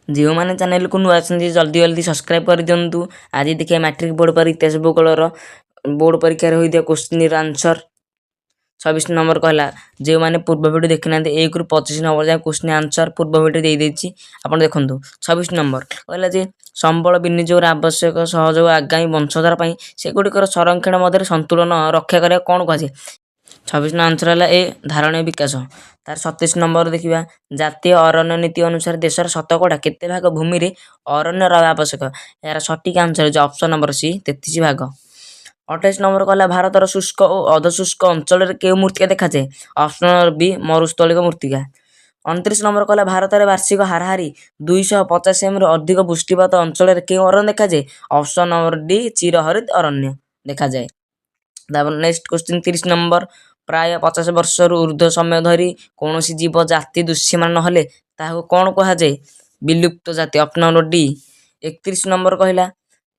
ଯେଉଁମାନେ ଚ୍ୟାନେଲକୁ ନୂଆ ଅଛନ୍ତି, ଜଲ୍ଦି ଜଲ୍ଦି ସବସ୍କ୍ରାଇବ୍ କରିଦିଅନ୍ତୁ। ଆଜି ଦେଖିବା ମାଟ୍ରିକ ବୋର୍ଡ଼ ପରି ଇତିହାସ ଭୂଗୋଳର ବୋର୍ଡ଼ ପରୀକ୍ଷାରେ ହୋଇଥିବା କୋଶ୍ଚିନ୍ର ଆନ୍ସର୍। 26 ନମ୍ବର କହିଲା, ଯେଉଁମାନେ ପୂର୍ବ ଭିଡ଼ିଓ ଦେଖିନାହାନ୍ତି, 1ରୁ 25 ନମ୍ବର ଯାଏଁ କୋଶ୍ଚିନ୍ ଆନ୍ସର୍ ପୂର୍ବ ଭିଡ଼ିଓ ଦେଇଦେଇଛି, ଆପଣ ଦେଖନ୍ତୁ। 26 ନମ୍ବର କହିଲା ଯେ ସମ୍ବଳ ବିନିଯୋଗର ଆବଶ୍ୟକ ସହଯୋଗ ଆଗାମୀ ବଂଶଧର ପାଇଁ ସେଗୁଡ଼ିକର ସଂରକ୍ଷଣ ମଧ୍ୟରେ ସନ୍ତୁଳନ ରକ୍ଷା କରିବା କ'ଣ କୁହାଯାଏ? 26 ନମ୍ବର ଆନ୍ସର୍ ହେଲା ଏ, ଧାରଣୀୟ ବିକାଶ। ତାର 27 ନମ୍ବର ଦେଖିବା। ଜାତୀୟ ଅରଣ୍ୟ ନୀତି ଅନୁସାରେ ଦେଶର ଶତକଡ଼ା କେତେ ଭାଗ ଭୂମିରେ ଅରଣ୍ୟ ରହିବା ଆବଶ୍ୟକ? ଏହାର ସଠିକ୍ ଆନ୍ସର୍ ହେଉଛି ଅପସନ୍ ନମ୍ବର ସି, 33 ଭାଗ। 28 ନମ୍ବର କହିଲା, ଭାରତର ଶୁଷ୍କ ଓ ଅର୍ଦ୍ଧଶୁଷ୍କ ଅଞ୍ଚଳରେ କେଉଁ ମୃତ୍ତିକା ଦେଖାଯାଏ? ଅପସନ୍ ନମ୍ବର ବି, ମରୁସ୍ଥଳିକ ମୃତ୍ତିକା। 29 ନମ୍ବର କହିଲା, ଭାରତରେ ବାର୍ଷିକ ହାରାହାରି 250 ସେମିରୁ ଅଧିକ ବୃଷ୍ଟିପାତ ଅଞ୍ଚଳରେ କେଉଁ ଅରଣ୍ୟ ଦେଖାଯାଏ? ଅପସନ୍ ନମ୍ବର ଡି, ଚିରହରିତ ଅରଣ୍ୟ ଦେଖାଯାଏ। ତାପରେ ନେକ୍ସଟ କ୍ୱେଶ୍ଚିନ୍ 30 ନମ୍ବର, ପ୍ରାୟ 50 ବର୍ଷରୁ ଉର୍ଦ୍ଧ୍ୱ ସମୟ ଧରି କୌଣସି ଜୀବ ଜାତି ଦୃଶ୍ୟମାନ ନହେଲେ ତାହାକୁ କ'ଣ କୁହାଯାଏ? ବିଲୁପ୍ତ ଜାତି, ଅପସନ୍ ନମ୍ବର ଡି। 31 ନମ୍ବର କହିଲା,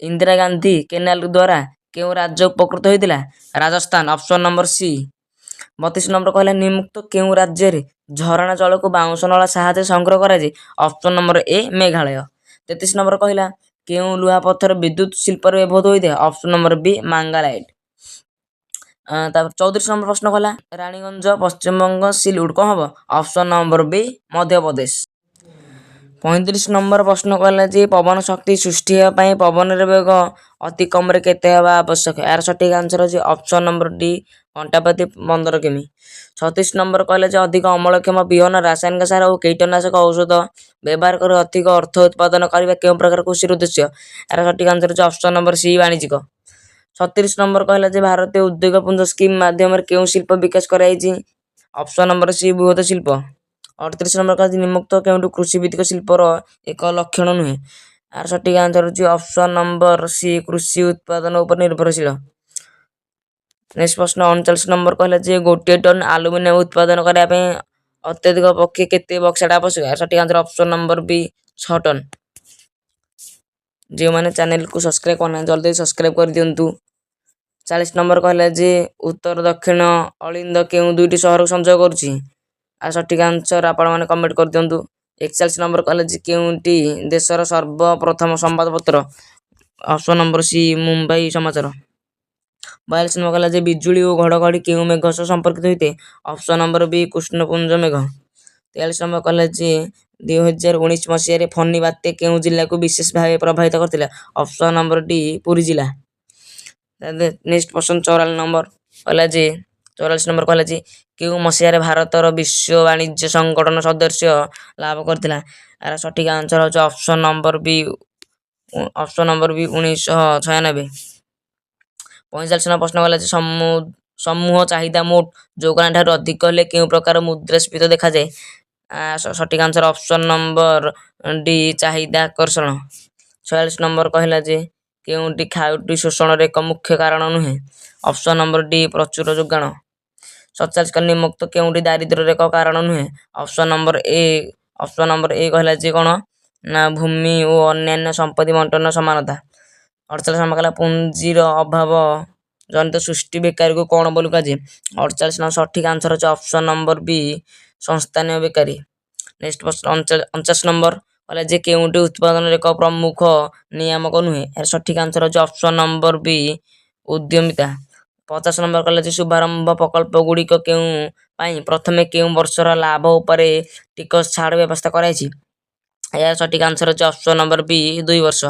ଇନ୍ଦିରା ଗାନ୍ଧୀ କେନାଲ ଦ୍ୱାରା କେଉଁ ରାଜ୍ୟ ଉପକୃତ ହୋଇଥିଲା? Rajasthan, option number C. 32 number କହିଲା, ନିମ୍ନୋକ୍ତ କେଉଁ ରାଜ୍ୟରେ ଝରଣା ଜଳକୁ ବାଉଁଶ ନଳା ସାହାଯ୍ୟରେ ସଂଗ୍ରହ କରାଯାଏ? Option number A, Meghalaya. 33 number କହିଲା, କେଉଁ ଲୁହାପଥର ବିଦ୍ୟୁତ ଶିଳ୍ପରେ ବ୍ୟବହୃତ ହୋଇଥାଏ? ଅପସନ୍ ନମ୍ବର ବି, ମାଙ୍ଗାନାଇଟ୍। ତାପରେ 34 ନମ୍ବର ପ୍ରଶ୍ନ କଲା, ରାଣୀଗଞ୍ଜ, ପଶ୍ଚିମବଙ୍ଗ, ସିଲଉଡ଼ କ'ଣ ହେବ? ଅପସନ୍ ନମ୍ବର ବି, ମଧ୍ୟପ୍ରଦେଶ। 35 ନମ୍ବର ପ୍ରଶ୍ନ କହିଲା ଯେ ପବନ ଶକ୍ତି ସୃଷ୍ଟି ହେବା ପାଇଁ ପବନର ବେଗ ଅତି କମରେ କେତେ ହେବା ଆବଶ୍ୟକ? ଏହାର ସଠିକ୍ ଆନ୍ସର୍ ହେଉଛି ଅପସନ୍ ନମ୍ବର ଡି, ଘଣ୍ଟା ପ୍ରତି 15 କିମି। 36 ନମ୍ବର କହିଲା ଯେ ଅଧିକ ଅମଳକ୍ଷମ ବିହନ, ରାସାୟନିକ ସାର ଓ କୀଟନାଶକ ଔଷଧ ବ୍ୟବହାର କରି ଅଧିକ ଅର୍ଥ ଉତ୍ପାଦନ କରିବା କେଉଁ ପ୍ରକାର କୃଷିର ଉଦ୍ଦେଶ୍ୟ? ଏହାର ସଠିକ୍ ଆନ୍ସର୍ ହେଉଛି ଅପସନ୍ ନମ୍ବର ସି, ବାଣିଜ୍ୟିକ। 37 ନମ୍ବର କହିଲା ଯେ ଭାରତୀୟ ଉଦ୍ୟୋଗ ପୁଞ୍ଜ ସ୍କିମ୍ ମାଧ୍ୟମରେ କେଉଁ ଶିଳ୍ପ ବିକାଶ କରାଯାଇଛି? ଅପସନ୍ ନମ୍ବର ସି, ବୃହତ ଶିଳ୍ପ। 38 ନମ୍ବର କହିଲା, ନିମ୍ନୋକ୍ତ କେଉଁଟି କୃଷିଭିତ୍ତିକ ଶିଳ୍ପର ଏକ ଲକ୍ଷଣ ନୁହେଁ? ଏହାର ସଠିକ୍ ଆନ୍ସର୍ ହେଉଛି ଅପସନ୍ ନମ୍ବର ସି, କୃଷି ଉତ୍ପାଦନ ଉପରେ ନିର୍ଭରଶୀଳ। ନେକ୍ସଟ ପ୍ରଶ୍ନ 39 ନମ୍ବର କହିଲା ଯେ 1 ଟନ୍ ଆଲୁମିନିୟମ ଉତ୍ପାଦନ କରିବା ପାଇଁ ଅତ୍ୟଧିକ ପକ୍ଷେ କେତେ ବକ୍ସାଇଟ୍ ଆବଶ୍ୟକ? ଏହାର ସଠିକ୍ ଆନ୍ସର୍ ଅପସନ୍ ନମ୍ବର ବି, 6 ଟନ୍। ଯେଉଁମାନେ ଚ୍ୟାନେଲକୁ ସବସ୍କ୍ରାଇବ୍ କରିନାହାନ୍ତି, ଜଲ୍ଦି ସବସ୍କ୍ରାଇବ୍ କରିଦିଅନ୍ତୁ। 40 ନମ୍ବର କହିଲା ଯେ ଉତ୍ତର ଦକ୍ଷିଣ ଅଳିନ୍ଦ କେଉଁ ଦୁଇଟି ସହରକୁ ସଂଯୋଗ କରୁଛି? ଆଉ ସଠିକ୍ ଆନ୍ସର୍ ଆପଣମାନେ କମେଣ୍ଟ କରିଦିଅନ୍ତୁ। 41 ନମ୍ବର କହିଲା ଯେ କେଉଁଟି ଦେଶର ସର୍ବପ୍ରଥମ ସମ୍ବାଦପତ୍ର? ଅପସନ୍ ନମ୍ବର ସି, ମୁମ୍ବାଇ ସମାଚାର। 42 ନମ୍ବର କହିଲା ଯେ ବିଜୁଳି ଓ ଘଡ଼ଘଡ଼ି କେଉଁ ମେଘ ସହ ସମ୍ପର୍କିତ ହୋଇଥାଏ? ଅପସନ୍ ନମ୍ବର ବି, କୃଷ୍ଣପୁଞ୍ଜ ମେଘ। 43 ନମ୍ବର କହିଲା ଯେ 2019 ମସିହାରେ ଫନି ବାତ୍ୟା କେଉଁ ଜିଲ୍ଲାକୁ ବିଶେଷ ଭାବେ ପ୍ରଭାବିତ କରିଥିଲା? ଅପସନ୍ ନମ୍ବର ଡି, ପୁରୀ ଜିଲ୍ଲା। ନେକ୍ସଟ ପ୍ରଶ୍ନ 44 ନମ୍ବର କହିଲା ଯେ, 44 ନମ୍ବର କହିଲା ଯେ କେଉଁ ମସିହାରେ ଭାରତର ବିଶ୍ୱ ବାଣିଜ୍ୟ ସଂଗଠନ ସଦସ୍ୟ ଲାଭ କରିଥିଲା? ଏହାର ସଠିକ୍ ଆନ୍ସର୍ ହେଉଛି ଅପସନ୍ ନମ୍ବର ବି, 1996। 45 ନମ୍ବର ପ୍ରଶ୍ନ କହିଲା ଯେ ସମୂହ ଚାହିଦା ମୋଟ ଯୋଗାଣ ଠାରୁ ଅଧିକ ହେଲେ କେଉଁ ପ୍ରକାର ମୁଦ୍ରାସ୍ଫୀତି ଦେଖାଯାଏ? ସଠିକ୍ ଆନ୍ସର୍ ଅପସନ୍ ନମ୍ବର ଡି, ଚାହିଦା ଆକର୍ଷଣ। 46 ନମ୍ବର କହିଲା ଯେ କେଉଁଟି ଖାଉଟି ଶୋଷଣର ଏକ ମୁଖ୍ୟ କାରଣ ନୁହେଁ? ଅପସନ୍ ନମ୍ବର ଡି, ପ୍ରଚୁର ଯୋଗାଣ। 47, ନିମ୍ନୋକ୍ତ କେଉଁଟି ଦାରିଦ୍ର୍ୟର ଏକ କାରଣ ନୁହେଁ? ଅପସନ୍ ନମ୍ବର ଏ କହିଲା ଯେ କ'ଣ ନା ଭୂମି ଓ ଅନ୍ୟାନ୍ୟ ସମ୍ପତ୍ତି ବଣ୍ଟନ ସମାନତା। 48 ନମ୍ବର କହିଲା, ପୁଞ୍ଜିର ଅଭାବ ଜନିତ ସୃଷ୍ଟି ବେକାରୀକୁ କ'ଣ ବୋଲି କୁହାଯାଏ? 48 ନମ୍ବର ସଠିକ୍ ଆନ୍ସର୍ ହେଉଛି ଅପସନ୍ ନମ୍ବର ବି, ସଂସ୍ଥାନୀୟ ବେକାରୀ। ନେକ୍ସଟ ପ୍ରଶ୍ନ 49 ନମ୍ବର କହିଲା ଯେ କେଉଁଟି ଉତ୍ପାଦନର ଏକ ପ୍ରମୁଖ ନିୟାମକ ନୁହେଁ? ଏହାର ସଠିକ୍ ଆନ୍ସର୍ ହେଉଛି ଅପସନ୍ ନମ୍ବର ବି, ଉଦ୍ୟମିତା। 50 ନମ୍ବର କହିଲା ଯେ ଶୁଭାରମ୍ଭ ପ୍ରକଳ୍ପ ଗୁଡ଼ିକ କେଉଁ ପାଇଁ ପ୍ରଥମେ କେଉଁ ବର୍ଷର ଲାଭ ଉପରେ ଟିକସ ଛାଡ଼ ବ୍ୟବସ୍ଥା କରାଯାଇଛି? ଏହାର ସଠିକ୍ ଆନ୍ସର୍ ହେଉଛି ଅପସନ୍ ନମ୍ବର ବି, 2 ବର୍ଷ।